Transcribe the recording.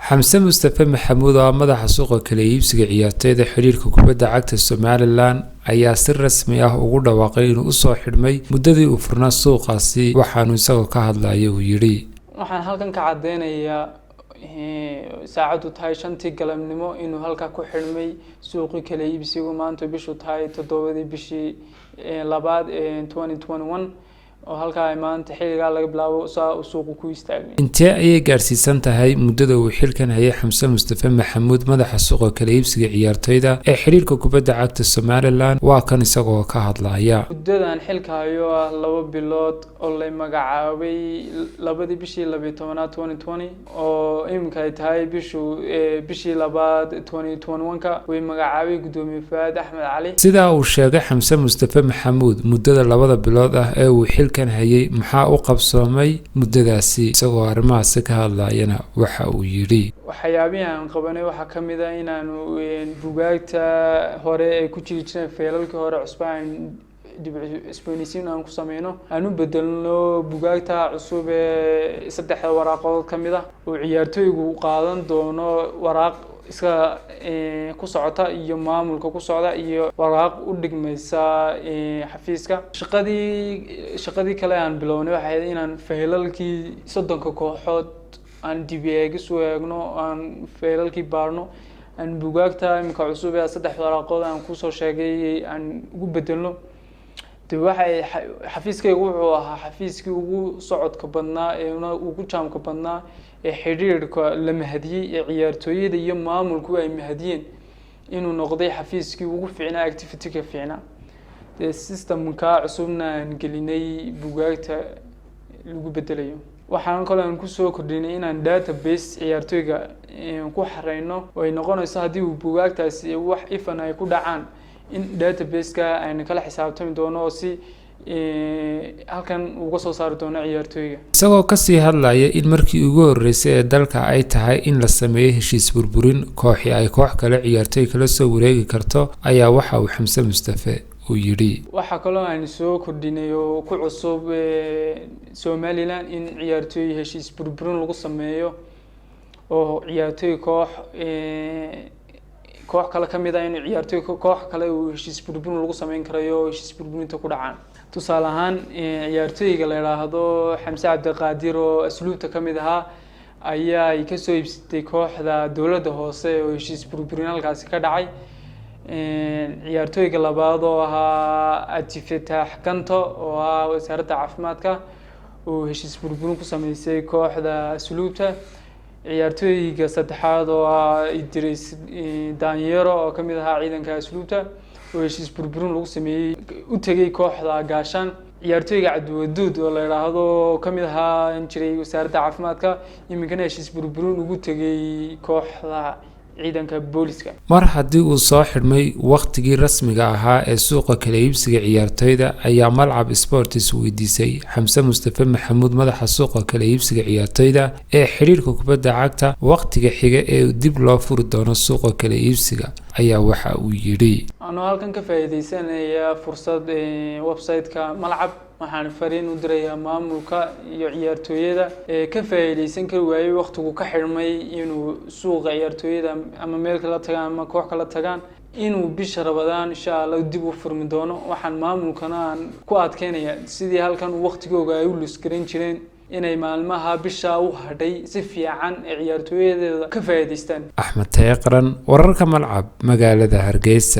Xamse Mustafe Maxamuud, oo ah madaxa suuqa kala iibsiga ciyaartoyda xidhiirka kubadda cagta Somaliland, ayaa si rasmi ah ugu dhawaaqay inuu usoo xidhmay muddadii uu furnaa suuqaasi. Waxaanu isagoo ka hadlaya uu yidhi: Waxaan halkan ka caddeynayaa, saacaddu tahay 5-tii galabnimo, inuu halkaa ku xidhmay suuqii kala iibsigu, maanta bishu tahay 7-dii bishii labaad 2021, oo halkaa ay maanta xilligaa laga bilaabo saa uu suuqu ku istaagay. Intee ayay gaadhsiisan tahay muddada uu xilkan hayay Xamse Mustafe Maxamuud, madaxa suuqa kala iibsiga ciyaartoyda ee xidhiirka kubadda cagta Somaliland? Waa kan isagoo ka hadlaya. Muddadan xilka hayo ah 2 bilood, oo lay magacaabay 2-dii bishii 12aad 2020, oo iminka ay tahay bishu bishii labaad 2021-ka, way magacaabay guddoomiye Fuaad Axmed Cali. Sidaa uu sheegay Xamse Mustafe Maxamuud, muddada 2da bilood ah ee uu xilkan hayay, maxaa u qabsoomay muddadaasi? Isagoo arrimahaasi ka hadlayana waxa uu yidhi: Waxyaabihii aan qabanay waxaa ka mid ah inaanu bugaagta hore ay ku jiri jireen faylalkii hore cusba aan dib cusboonaysiin aan ku sameyno, aan u bedelno bugaagta cusub ee saddexda waraaqood ka mid ah, oo ciyaartooygu qaadan doono waraaq iska ku socota iyo maamulka ku socda iyo waraaq u dhigmaysa xafiiska. Shaqadii kale aan bilownay waxay ahayd inaan faylalkii 30-ka kooxood aan dib eegis u eegno, aan faylalkii baarno, aan bugaagta iminka cusub ee saddex waraaqood aan kusoo sheegay aan ugu bedelno. De waxay xafiiskaygu wuxuu ahaa xafiiskii ugu socodka badnaa ee ugu jaamka badnaa ee xidhiirka la mahadiyey, ee ciyaartooyada iyo maamulku ay mahadiyeen, inuu noqday xafiiskii ugu fiicnaa, activity-ka fiicnaa. Dee systemka cusubna aan gelinay bugaagta lagu bedelayo. Waxaan kaloo aan kusoo kordhinay inaan database ciyaartooyga ku xareyno, oo ay noqonayso haddii uu bugaagtaasi wax ifan ay ku dhacaan, in database-ka aynu kala xisaabtami doono, oo si halkan uga soo saari doono ciyaartooyga. Isagoo kasii hadlaya in markii ugu horeysay ee dalka ay tahay in la sameeyo heshiis burburin, kooxi ay koox kale ciyaartooy kala soo wareegi karto, ayaa waxa uu Xamse Mustafe uu yidhi: Waxaa kaloo aynu soo kordhinay oo ku cusub Somaliland in ciyaartooy heshiis burburin lagu sameeyo, oo ciyaartooy koox kale kamid ah in ciyaartooy koox kale uu heshiis burburin lagu sameyn karayo, oo heshiis burburinta ku dhacaan. Tusaale ahaan, ciyaartooyga la idhaahdo Xamse Cabdiqaadir oo Asluubta kamid ahaa ayaa kasoo iibsatay kooxda Dowladda Hoose, oo heshiis burburin halkaasi ka dhacay. Ciyaartooyga labaad oo ahaa Abdifatax Kanto, oo ah Wasaaradda Caafimaadka, oo heshiis burburin ku sameysay kooxda Asluubta. Ciyaartooyga saddexaad oo ah Idris Daanyero, oo kamid ahaa ciidanka Asluubta, oo heshiis burburin lagu sameeyey, u tegay kooxda Gaashaan. Ciyaartooyga Cabdiwaduud oo la idhaahdo, kamid ahaa jiray Wasaaradda Caafimaadka, iminkana heshiis burburin ugu tegay kooxda ciidanka booliska. Mar haddii uu soo xidhmay wakhtigii rasmiga ahaa ee suuqa kala iibsiga ciyaartoyda, ayaa Malcab Sports weydiisay Xamse Mustafe Maxamuud, madaxa suuqa kala iibsiga ciyaartoyda ee xidhiirka kubadda cagta, wakhtiga xiga ee dib loo furi doono suuqa kala iibsiga, ayaa waxa uu yidhi: Anoo halkan ka faa'iideysanaya fursad website-ka Malcab, waxaan fariin u dirayaa maamulka iyo ciyaartooyada ee ka faa'iideysan kari waayey waqtigu ka xidhmay inuu suuqa ciyaartooyada ama meel kala tagaan ama koox kala tagaan, inuu bisha Ramadaan insha Allah dib u furmi doono. Waxaan maamulkana aan ku adkeynaya, sidii halkan waqtigooga ay u lusgaran jireen, inay maalmaha bisha u hadhay si fiican ee ciyaartooyadeeda ka faa'iidaystaan. Axmed Tayaqran, wararka Malcab, magaalada Hargeysa.